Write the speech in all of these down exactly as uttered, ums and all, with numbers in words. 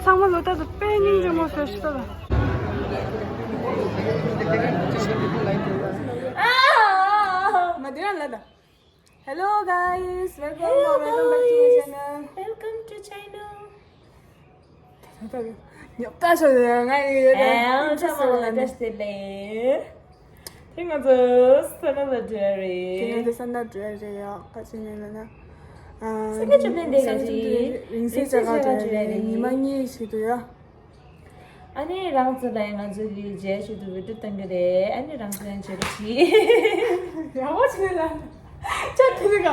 ཚང་མ་ལོ་ཏོག་ཏོ་དཔེ་སྙིང་རྗེ་མོ་བཟོས་ཤག་ད། མ་དེ་རང་ལ་ད། Hello guys, welcome or welcome back to my channel. Welcome to channel. ཉོབ་ཏ་ཤོ་ང་ཡི་ཡོད་ཨེ་ཨང་ཚང་མ་ལ་བཀྲ་ཤིས་བདེ་ལེགས། དེ་ང་ཚོ་ས་ན་ལ་འགྲོ་ཡ་རེད། དེ་ང་ཚོ་ས་ན་འགྲོ་ཡ་རེད་ཡ། ཁ་ཅིག་ནས་ལ་ན། ས་ཀ་བཅུ་བདུན་དེ་ག་རེད། རིང་བསྲེལ་ཅ་ག་འགྲོ་ཡ་རེད། ཉི་མ་གཉིས་ཞིག་འདུག་ཡ། ཨ་ནི་རང་ཚོ་ལ་ང་ཚོ་གི་རྗེས་ཤུལ་དུ་བི་ཌིའོ་བཏང་གི་རེད། ཨ་ནི་རང་ཚོ་ཡང་བྱེད་རོགས་གྱིས། ཡག་པོ་བྱས་ལ། ཅག་དེ་ནི་ག་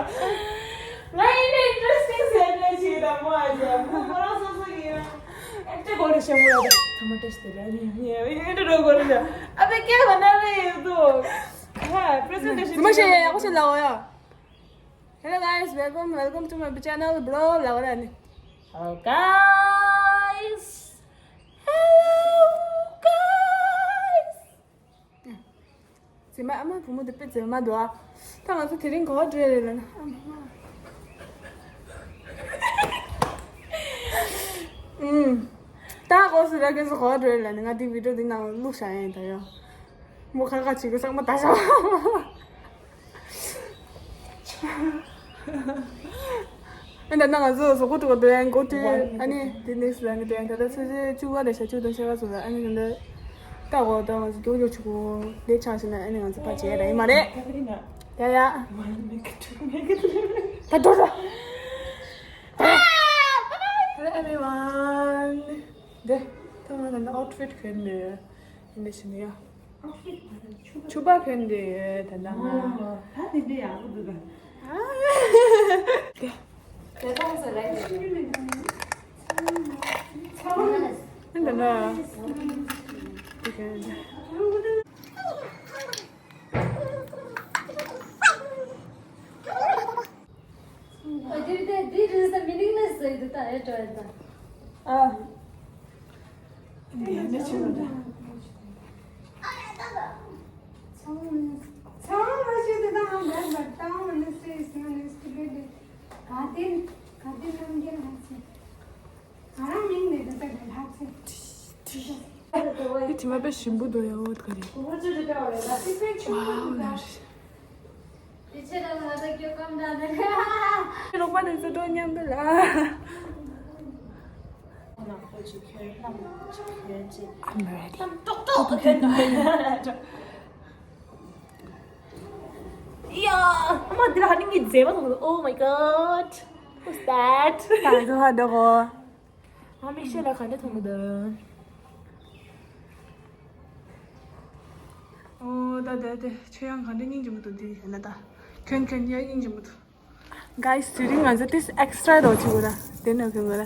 ང་ཡིན་ན་ཨིན་ཊི་རེ་སི་ཊིང་ཟེར་ནས་བྱེད་དང་མོ་ཨ་ཅག་ཁོ་རང་སོ་སོ་གི་ཨེག་ཊར་གོ་རེ་ཤེས་མོ་ལ་ད་མ་ཏྲེ་སི་ལ་ནི་ཨིན་ཊི་རོ་གོ་རེ་ལ་ཨ་བེ་ཀྱ་ག་ན་རེ་ཡོད་དོ། ཧ་པྲེ་ཟེན་ཊེ་ཤན་ཟི་མ་ཤེས་ཡག་པོ་བྱས་ལ་འོ་ཡ། Hello guys, welcome, welcome to my channel, bro. ལ་འོ་ར་ནི། Hello guys. Hello guys. ཟེར་མ་ཨ་མ་བུ་མོ་དེ་དཔེ་ཟེར་མ་འདུག་ཨ། ད་ང་ཚོ་དེ་རིང་ག་པར་འགྲོ་ཡ་རེད་ལབ་ན་ཨ་མ། ཨུམ། ད་གོ་སི་ར་ཁེ་སི་ག་པར་འགྲོ་ཡ་ལབ་ན་ང་དེ་བི་ཌིའོ་དེ་ནང་བླུགས་བཞག་ཡིན་ད་ཡོ། མོ་ཁ་ཁ་བྱེད་གི་ཚང་མ་ད་བཞག་ཨ་ད་ནང་ང་ཚོ་གཟུགས་པོ་དྲུག་པ་འདོན་འགོ་དུས་ཨ་ནི་དེ་ནེག་སི་ལ་ནི་འདོན་ད་ལྟ་ཆུ་ཚོད་བཅུ་པ་རེད་ཤག་བཅུ་དང་ཕྱེད་ཀ་ཙམ་ལ་ཨ་ནི་ད་ལྟ་ལྟ་གོ་ད་ང་ཚོ་མགྱོགས་མགྱོགས་ཆུ་གོ་ལས་ཆགས་ཤིག་ན་ཨ་ནི་ང་ཚོ་ཕར་བྱེད་ཡ་ར་ཡིན་མ་རེད། ཡ་ཡ། ད་འགྲོ་ར། Hello everyone. དེ་ད་ང་ད་ནི་ཨའུ་ཊི་ཕིཊ་གྱོན་ནས་ཡིན་ནས་ཤི་ནི་ཡ། ཕྱུ་པ་གྱོན་དེ་ད་ལྟ་ང་། ད་དེ་འདྲའི་ཡག་པོ་འདུག་ག་ཨ་དེ་ད་ལྟ་ང་། དེ་གྱོན། འདི་འདི་འདི་རེད་ས་མི་ནིང་ལེ་སི་ཟེར་འདུག་ད་ཨེ་འགྲོ་ཡ་ད། ཨ། འདི་འདི་ཆེ་བ་འདྲ། ཚང་མ་ཚང་མ་ཞིག་དེ་དང་ཧམ་པ་ད་ང་ནི་སེ་སི་ང་ནི་སི་ཏུ་བི་ཌི་ག་དེ་ག་དེ་རྣམ་རྒྱལ་ལ་ཚེ། ང་རང་མིང་ནས་འདི་ལྟ་གི་ལྷ་ཚེ། འདི་དྲི་མ་དཔེ་ཞིམ་པོ་འདུག་ཡ། འོ་དེ་ག་རེད། ཝའོ་ནར། དེ་ཆེ་ད་ང་ད་སྐྱོ་གམ་ད་ནི། རོགས་པ་དེ་ཚོ་འགྲོ་མཉམ་དུ་ལ། ཁོ་ན་ཁོ་ཅིག་ཁྱོད་ལྷམ་ཅིག་ཁྱོད་ཅིག I'm ready. ལྷམ་ཏོག་ཏོག་ཁྱོད་ན། ཡ། ཨ་མ་འདི་ལ་ཧ་ནི་ངའི་མཛེས་མ་མཐོང་། Oh my god. Who's that? ད་ང་ཚོ་ཧ་འདྲ་གོ་ཨ་མིག་ཤེལ་ལ་ག་འདྲ་མཐོང་གི་འདུག་ཨོ་ད་ད་དེ་ཆོས་དབྱངས་ག་འདྲ་སྙིང་རྗེ་མོ་འདུག་འདི་ཡིན་ན་ད་གྱོན་གྱོན་ཡ་སྙིང་རྗེ་མོ་འདུག Guys, དེ་རིང་ང་ཚོ་ཏིས་ཨེག་སི་ཊ་ར་རོ་བྱེད་དགོས་ར། དེ་ནས་གྱོན་དགོས་ར།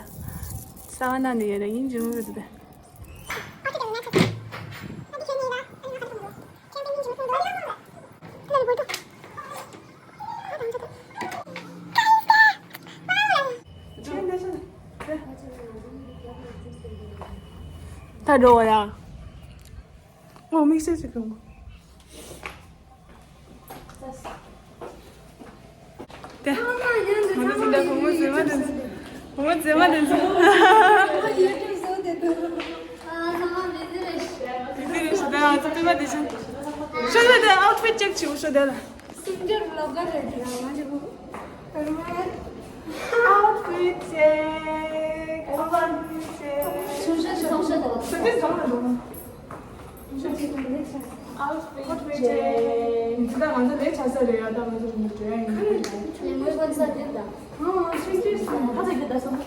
ས་བ་ན་ནས་ཡོད་ར་སྙིང་རྗེ་མོ་འདུག་ད། ད་འགྲོ་བ་ཡ། ངོ་མིག་ཤེལ་ཞིག་གྱོན་དགོས། དེ། ང་ཚོ་འདི་འདྲ་བུ་མོ་མཛེས་མ་དེ་ཚོ། བུ་མོ་མཛེས་མ་དེ་ཚོ། དེ་ཚོ་རེད་ཤི་ད་ང་ཚོ་སྤུན་པ་དེ་ཚོ། ཤོ་ད་དེ་ཨའུ་ཊི་ཕིཊ་ཅེག་བྱེད་ཤོ་ད་ལ། སུམ་སྒྲིལ་བློ་དགའ་རེད་དེ་རང་ང་ཅིག་གོ། ཨའུ་ཊི་ཕིཊ་ཅེག་ཨའུ་ཊི་ཕིཊ་ཅེག་སུམ་སྒྲིལ་བྱེད་ཤོ་ད་ལ། སུམ་སྒྲིལ་བྱེད་ཤོ་ད་ལ། ཨའུ་ཊི་ཕིཊ་ཅེག་ད་ང་ཚོ་ལས་བྱ་ས་རེད་ཡ། ད་ང་ཚོ་རུམ་དུ་འགྲོ་ཡ་ཡིན། ལས་མོས་ཀོན་ས་འདིར་ད། ཨོ་སུམ་སྒྲིལ་ས་ད་ཚ་གི་ད་སོང་། ད་ག་འདྲ་བྱས་ནས་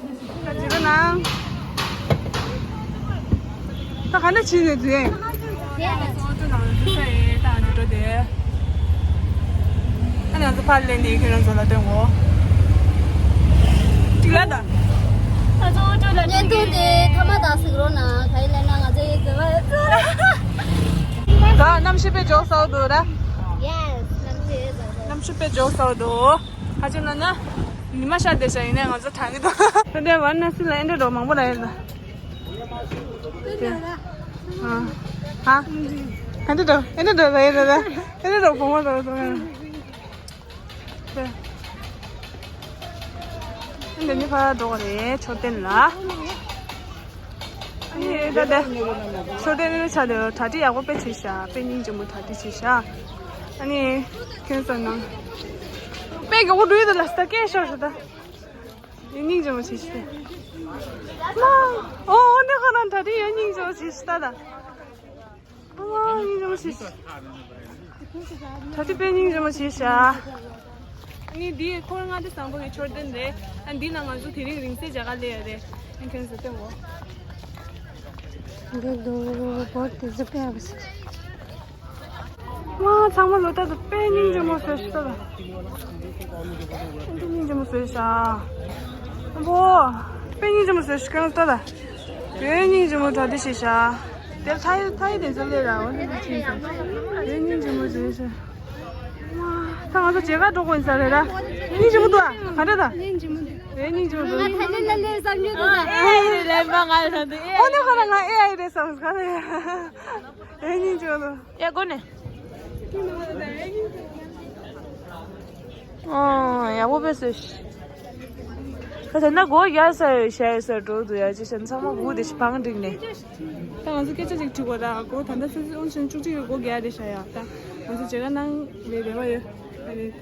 འདུག་ཨེ། ད་ང་ཚོ་ཨོ་ཊོ་ནང་འཛུལ་ས་ཡིན། ད་ང་ཚོ་འགྲོ་དེ། ཨ་ང་ཚོ་ཕར་ལེན་ནས་ཁྱེད་རང་ཚོ་ལ་སྟོན་གོ་གཅིག་ལ་ད། ང་ཚོ་ཨོ་ཊོ་ལ་བརྙན་ཐུང་དེ་མཐའ་མ་དག་ཟིག་རོ་ན་ག་ཡིན་ལབ་ན་ང་ཚོ་ཡིན་ཟེར་བ། ད་གནམ་གཤིས་དཔེ་འཇོག་སའོ་འདུག་ར། Yes, གནམ་གཤིས་ཡོད་ཟེར་བ། གནམ་གཤིས་དཔེ་འཇོག་སའོ་འདུག་ཧ་ཅང་ན་ན། ཉི་མ་ཤར་བསྡད་ཤག་ཡིན་ནའི་ང་ཚོ་གྲང་གི་འདུག་ད་ལྟའི་ཝཱ་ར་ཎ་སི་ལ་ཨེ་འདྲ་འགྲོ་མང་པོ་ལ་ཡོད་ལ། ཨ། ཧ། ཨེ་འདྲ་འགྲོ་ཨེ་འདྲ་འགྲོ་ལ་ཡོད་ལ་ལ། ཨེ་འདྲ་འགྲོ་བུ་མོ་འགྲོ་སོང་ང་། ཨེ་འདྲ་ནི་ཕར་འགྲོ་གི་རེད་མཆོད་རྟེན་ལ། ཨ་ནི་ད་ལྟ་མཆོད་རྟེན་ནི་ཆ་དེ་གྲ་སྒྲིག་ཡག་པོ་དཔེ་བྱས་ཤག་དཔེ་སྙིང་རྗེ་མོ་གྲ་སྒྲིག་བྱས་ཤག་ཨ་ནི་ཁྱོད་ཚོ་ནང་དཔེ་མགྱོགས་པོ་འགྲོ་ཡི་འདུག་ལ། ས་སྐད་ཤོར་ཤག་ད། ཡ་སྙིང་རྗེ་མོ་བྱས་ཤག་ཨོ་ཨོ་ནི་ཁོ་ན་གྲ་སྒྲིག་ཡ་སྙིང་རྗེ་མོ་བྱས་ཤག་ད་ད། ཨ་མ་སྙིང་རྗེ་མོ་བྱས་ཤག་གྲ་སྒྲིག་དཔེ་སྙིང་རྗེ་མོ་བྱས་ཤག་ཨ་ནི་འདི་འཁོར་ལྔ་སྡེ་བཟང་པོ་གི་མཆོད་རྟེན་རེད། ཨ་འདི་ན་ང་ཚོ་དེ་རིང་རིང་བསྲེལ་མཇལ་ཁ་སླེབས་ཡ་རེད། ཨ་ཁྱོད་ཚོ་ལྟོས་འོ། འདི་འདུག་བོད་དེ་ཟི་པའི་ཨ་བ་སི། ང་ཚང་མ་ལོ་ཏོག་ཏོ་དཔེ་སྙིང་རྗེ་མོ་བཟོས་ཤག་ད། དཔེ་སྙིང་རྗེ་མོ་བཟོས་ཤག་ཨ་བོ། དཔེ་སྙིང་རྗེ་མོ་བཟོས་ཤག་ད། དཔེ་སྙིང་རྗེ་མོ་གྲ་སྒྲིག་བྱས་ཤག་དེ་ཐའི་ཐའི་དེ་ཚོ་ལས་ར་འོ་དེ་ཚོ་ཕྱིན་སོང་། དཔེ་སྙིང་རྗེ་མོ་བཟོས་ཤག་ད་ང་ཚོ་མཇལ་ཁ་འགྲོ་དགོས་ཡིན་ས་རེད་ར། སྙིང་རྗེ་མོ་འདུག་ཨ། ག་འདྲ་ད། སྙིང་རྗེ་མོ་འདུག་དཔེ་སྙིང་རྗེ་མོ་འདུག་ང་ཐ་ལི་ལ་ལས་བསམ་རྒྱུ་འདུག་ད། ཨེ་ལན་པ་ང་ལ་ད་འདུག་ཨེ། ཨོ་ནི་ཁོ་ན་ང་ཨེ་ཨའི་རེད་བསམ་ག་རེད། དཔེ་སྙིང་རྗེ་མོ་འདུག་ཡ་གོ་ནས། ཨོ་ཡག་པོ་དཔེ་བཟོས་ཤག་ད་ད་ན་སྒོ་རྒྱག་ས་ཡོད་ཤ་ཡོད་ས་འགྲོ་འདུག་ཡ་ཅི་ཞན་ཚང་མ་སྒུག་བསྡད་ཤག་བང་སྒྲིག་ནས། ད་ང་ཚོ་སྐད་ཆ་ཅིག་དྲི་དགོས་ད། སྒོ་ད་ལྟ་སུ་སུ་འོང་ཞིང་བཅུ་གཅིག་རེ་སྒོ་རྒྱག་རེད་ཤག་ཡ་ད་ང་ཚོ་མཇལ་ཁ་གནང་བའི་རེ་བ་ཡོད་རེད་ད།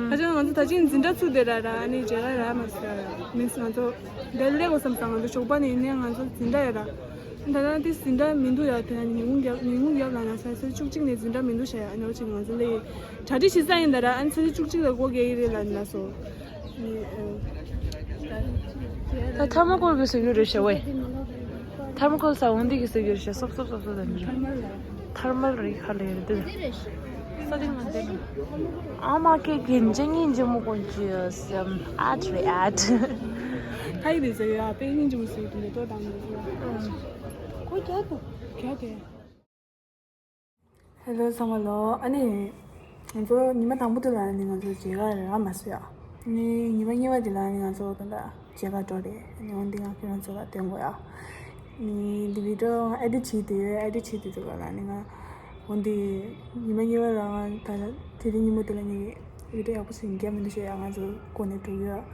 ཁ་ཆེ་ང་ཚོ་ད་ཅིག་འཛིན་གྲྭ་ཚུགས་བསྡད་ར་ར་ཨ་ནི་མཇལ་ཁ་རག་མ་སོང་ཡ། མིན་ང་ཚོ་འདིར་སླེབས་དགོས་བསམ་སོང་། ང་ཚོ་ཞོགས་པ་ནས་ཡིན་ནའི་ང་ཚོ་འཛིན་གྲྭ་ཡོད་ར། ད་ལྟ་དེ་འཛིན་གྲྭ་མི་འདུག་ཡ། དེ་ན་ཉིན་གུང་རྒྱབ་ཉིན་གུང་རྒྱབ་ལ་ན་ས་ཚེས་བཅུ་གཅིག་ནས་འཛིན་གྲྭ་མི་འདུག་ཤག་ཡ། ཨ་ནི་འོ་ཅིག་ང་ཚོ་ལས་གྲ་སྒྲིག་བྱེད་ས་ཡིན་ད་ར་ཨ་ནི་ཚེས་བཅུ་གཅིག་ལ་སྒོ་རྒྱག་གི་རེད་ལབ་ན་སོ། ད་ཐར་མ་ཀོལ་གྱི་ཟེར་རྒྱུ་རེད་ཤག་ཝེ། ཐར་མ་ཀོལ་ས་འོང་འདི་གི་ཟེར་རྒྱུ་རེད་ཤག་སོབ་སོབ་སོབ་སོབ་དང་ནི། ཐར་མལ་རེད་ཁ་ལེ་རེད་དེ། ས་དེ་ང་དེ་ནི། ཨ་མ་ཀེ་གིན་ཅི་སྙིང་རྗེ་མོ་ཀོན་ཅི་སམ་ཨ་ཏྲེ་ཨ་ཏྲེ། ཁ་ཡི་རེད་ཟེར་ཡ་དཔེ་སྙིང་རྗེ་མོ་ཟེར་གི་འདུག་ཏོ་དང་ནི། ཁོ་རྒྱ་དང་རྒྱ་དེ། ཧེ་ལོ་ཚང་མ་ལོ། ཨ་ནི་ང་ཚོ་ཉི་མ་དང་པོ་དེ་ལ་ནི་ང་ཚོ་མཇལ་ཁ་རག་མ་སོང་ཡ། ནི་ཉི་མ་གཉིས་པ་དེ་ལ་ནི་ང་ཚོ་ད་ལྟ་མཇལ་ཁ་འགྲོ་རེད། ནི་འོན་ཏེ་ང་ཁྱེད་རང་ཚོ་ལ་སྟོན་དགོས་ཡ། ནི་འདི་བི་ཌི་ཡོ་ཨེ་ཌིཊ་བྱེད་དུས་ཨེ་ཌིཊ་བྱེད་དུས་དུ་ལ་ནི་ང་འོན་ཏེ་ཉི་མ་གཉིས་པ་ལ་ང་ད་ལྟ་དེ་རིང་ཉིན་མོ་དེ་ལ་ནི་བི་ཌི་ཡོ་ཡག་པོ་ཞིག་འགྱེལ་མི་འདུག་ཤེས་ཡ། ང་ཚོ་གོ་ནས་འགྲོ་གི་ཡོད།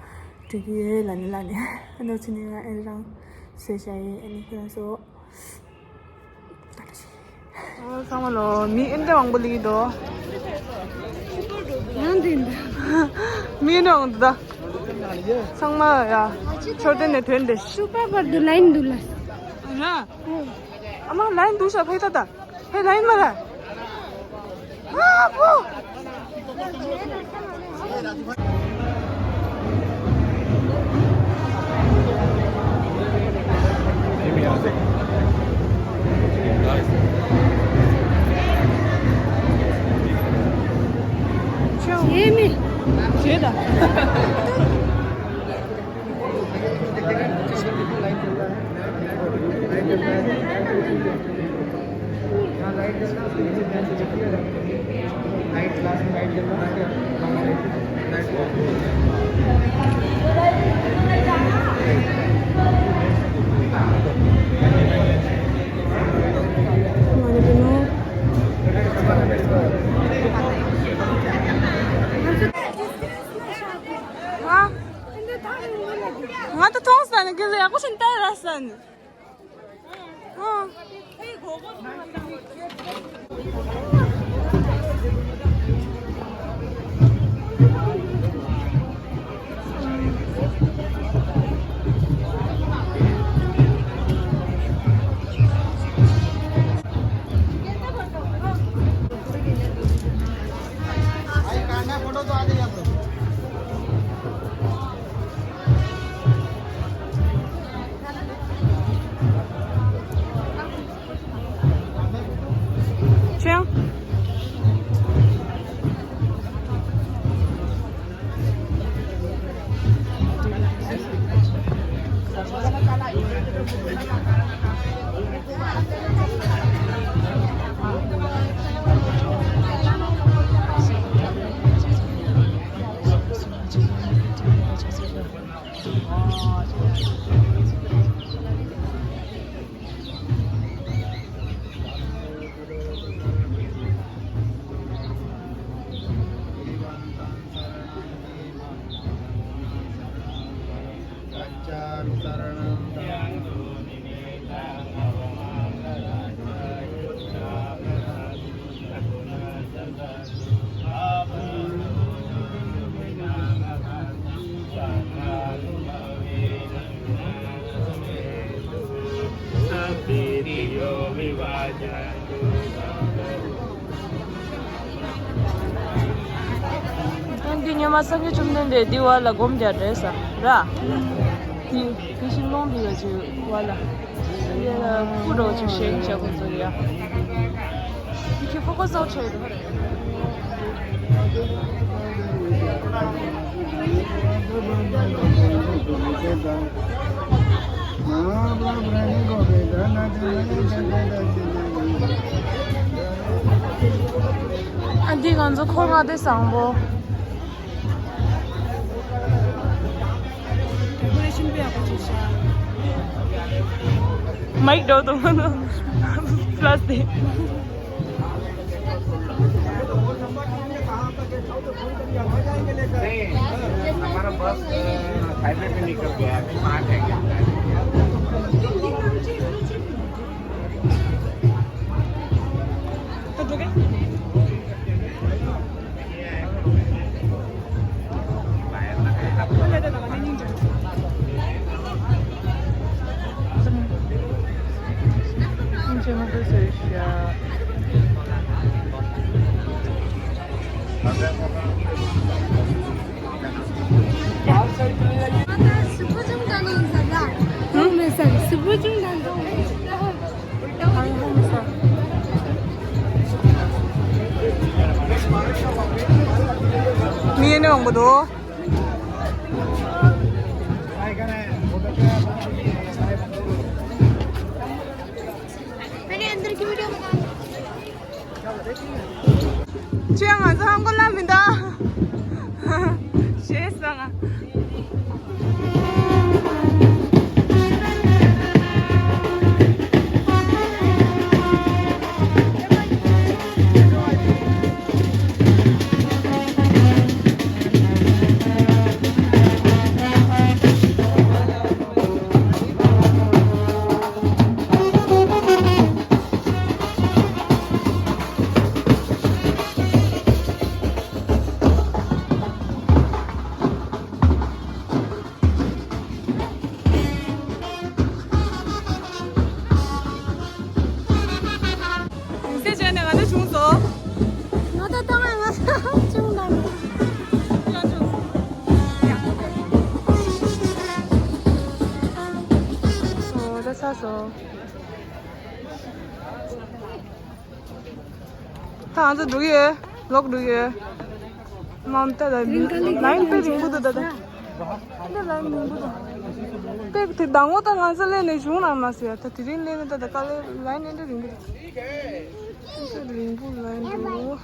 འགྲོ་གི་ཡོད་ལ་ནི་ལ་ནི་ཨ་ནི་ཚོ་ནི་ང་ཨེ་རང་བཟོས་བྱ་ཡི་ཨ་ནི་ཁྱེད་རང་ཚོ། ཨོ་ཚང་མ་ལོ། མི་ཨེ་འདྲ་མང་པོ་ལི་དོ། ཡང་འདི་འདྲ། མི་ཨེ་འདྲ་མང་པོ་འདུག་ད། ཚང་མ་ཡ། མཆོད་རྟེན་ནས་ཐོན་ཏེ། སུ་པར་པར་དུ་ལ་ཡིན་འདུག་ལ། ཨ་མ་ལ་ཡིན་འདུག་ཤ་ཕེ་ད་ད། ཕེ་ལ་ཡིན་མ་ལ། ཨ་བོ། ང་ད་མཐོང་ས་ནས་ཀི་ལ་ཡག་པོ་ཞིག་ལྟ་ར་ས་ནས། ཨ་འདི་ཉི་མ་སངས་རྒྱས་བཅོམ་ལྡན་འདས་འདི་བར་ལ་སྒོམ་རྒྱག་རེད་ས་ར། དེ་དེ་བཞིན་ཀློང་འདི་ཡོད་ཅིག་བར་ལ། དེ་ལ་སྐུ་འདྲ་བོ་ཅིག་བཞེངས་བྱས་ཁོ་ཚོ་ཡ། You can focus out here. ཨ་འདི་ང་ཚོ་འཁོར་བ་དེ་བཟང་པོ། མའིག་འགྲོ་འདུག་མ་ནོ། ཕ་ལ་སི་ཊིག། नहीं, हमारा बस, अ, हाईवे पे निकल गया है, अभी पाँच है क्या? མི་ཡེ་ནས་འོང་གི་འདུག་ཁྱོད་ང་ཚོ་ཧམ་གོ་ལ་མི་འདུག་ཞེས་སོང་ང་། ཡིན་ཟེར་བྱས་ནས་ང་ཚོ་བྱུང་སོང་། ང་ཚོ་ཏང་ང་ཚོ་བྱུང་དང་། ཨོ་ད་ཚར་སོང་། ད་ང་ཚོ་འགྲོ་གི་ཡོད། ལོག་འགྲོ་གི་ཡོད། མ་ད་ད་ལ་ཡིན་དཔེ་རིང་པོ་འདུག་ད་ད། ད་ལ་ཡིན་རིང་པོ་འདུག་དཔེ་དེ་ཟླ་ངོ་ད་ང་ཚོ་སླེབས་ནས་གཞུང་རང་མ་ཟེར་ཡ། ད་དེ་རིང་སླེབས་ནས་ད་ད་དཀའ་ལས་ལ་ཡིན་ནས་འདྲ་རིང་པོ་འདུག་འདྲ་རིང་པོ་ལ་ཡིན་འདུག